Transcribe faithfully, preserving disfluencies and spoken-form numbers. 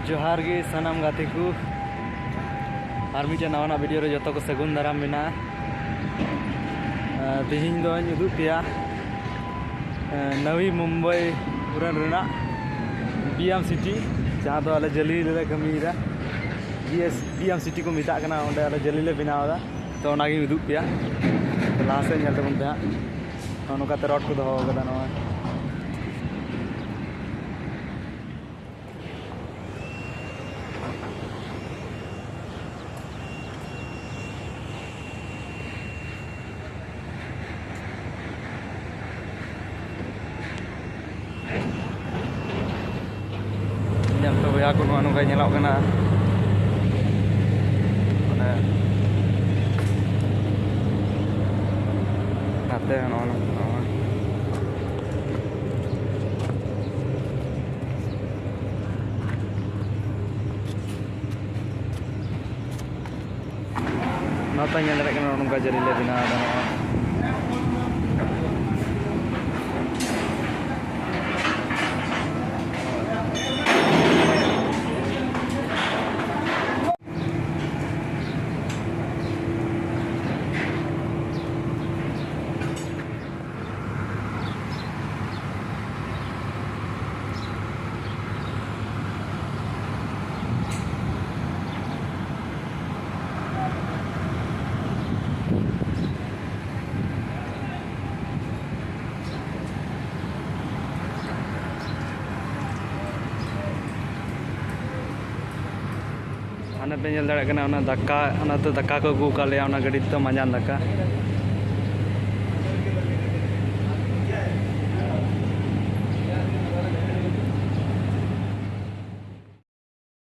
ᱡᱚᱦᱟᱨ ᱜᱮ ᱥᱟᱱᱟᱢ ᱜᱟᱛᱮ ᱠᱚ, ᱟᱨ ᱢᱤᱫᱴᱮᱱ ᱱᱟᱣᱟᱱᱟᱜ ᱵᱷᱤᱰᱤᱭᱳ ᱨᱮ ᱡᱚᱛᱚ ᱠᱚ ᱥᱟᱹᱜᱩᱱ ᱫᱟᱨᱟᱢ ᱢᱮᱱᱟᱜᱼᱟ᱾ ᱟᱨ ᱛᱮᱦᱮᱧ ᱫᱚᱧ ᱩᱫᱩᱜ ᱯᱮᱭᱟ, ᱟᱨ, ᱱᱟᱣᱤ ᱢᱩᱢᱵᱟᱭ ᱩᱰᱟᱹᱱ ᱨᱮᱱᱟᱜ ᱵᱤ ᱮᱢ ᱥᱤᱴᱤ, ᱡᱟᱦᱟᱸ ᱫᱚ ᱟᱞᱮ ᱡᱟᱹᱞᱤ ᱨᱮᱞᱮ ᱠᱟᱹᱢᱤᱭᱮᱫᱟ᱾ B S, B M city ᱠᱚ ᱢᱮᱛᱟᱜ ᱠᱟᱱᱟ, ᱚᱸᱰᱮ ᱟᱞᱮ ᱡᱟᱹᱞᱤ ᱞᱮ ᱵᱮᱱᱟᱣ ᱮᱫᱟ᱾ ᱛᱚ, ᱚᱱᱟᱜᱤᱧ ᱩᱫᱩᱜ ᱯᱮᱭᱟ᱾ ᱛᱚ, ᱞᱟᱦᱟ ᱥᱮᱫ ᱧᱮᱞ ᱛᱟᱵᱚᱱ ᱯᱮ ᱦᱟᱸᱜ᱾ ᱱᱚᱜᱼᱚ ᱱᱚᱝᱠᱟᱛᱮ ᱨᱚᱰ ᱠᱚ ᱫᱚᱦᱚ ᱟᱠᱟᱫᱟ ᱱᱚᱣᱟ᱾ ᱧᱮᱞ ᱯᱮ ᱵᱚᱭᱦᱟ ᱠᱚ, ᱱᱚᱣᱟ ᱱᱚᱝᱠᱟ ᱧᱮᱞᱚᱜ ᱠᱟᱱᱟ᱾ ᱢᱟᱱᱮ ᱱᱟᱛᱮ ᱱᱚᱜᱼᱚ ᱱᱚᱝᱠᱟ᱾ ᱱᱚᱣᱟ ᱯᱮ ᱧᱮᱞ ᱫᱟᱲᱮᱭᱟᱜ ᱠᱟᱱᱟ, ᱱᱚᱜᱼᱚ ᱱᱚᱝᱠᱟ ᱡᱟᱹᱞᱤ ᱞᱮ ᱵᱮᱱᱟᱣ ᱮᱫᱟ ᱱᱚᱜᱼᱚᱭ᱾ ᱦᱟᱱᱮ ᱯᱮ ᱧᱮᱞ ᱫᱟᱲᱮᱭᱟᱜ ᱠᱟᱱᱟ, ᱚᱱᱟ ᱫᱟᱠᱟ, ᱚᱱᱟᱛᱮ ᱫᱟᱠᱟ ᱠᱚ ᱟᱹᱜᱩ ᱟᱠᱟᱫ ᱞᱮᱭᱟ, ᱚᱱᱟ ᱜᱟᱹᱰᱤ ᱛᱮᱫᱚ ᱢᱟᱸᱡᱟᱱ ᱫᱟᱠᱟ᱾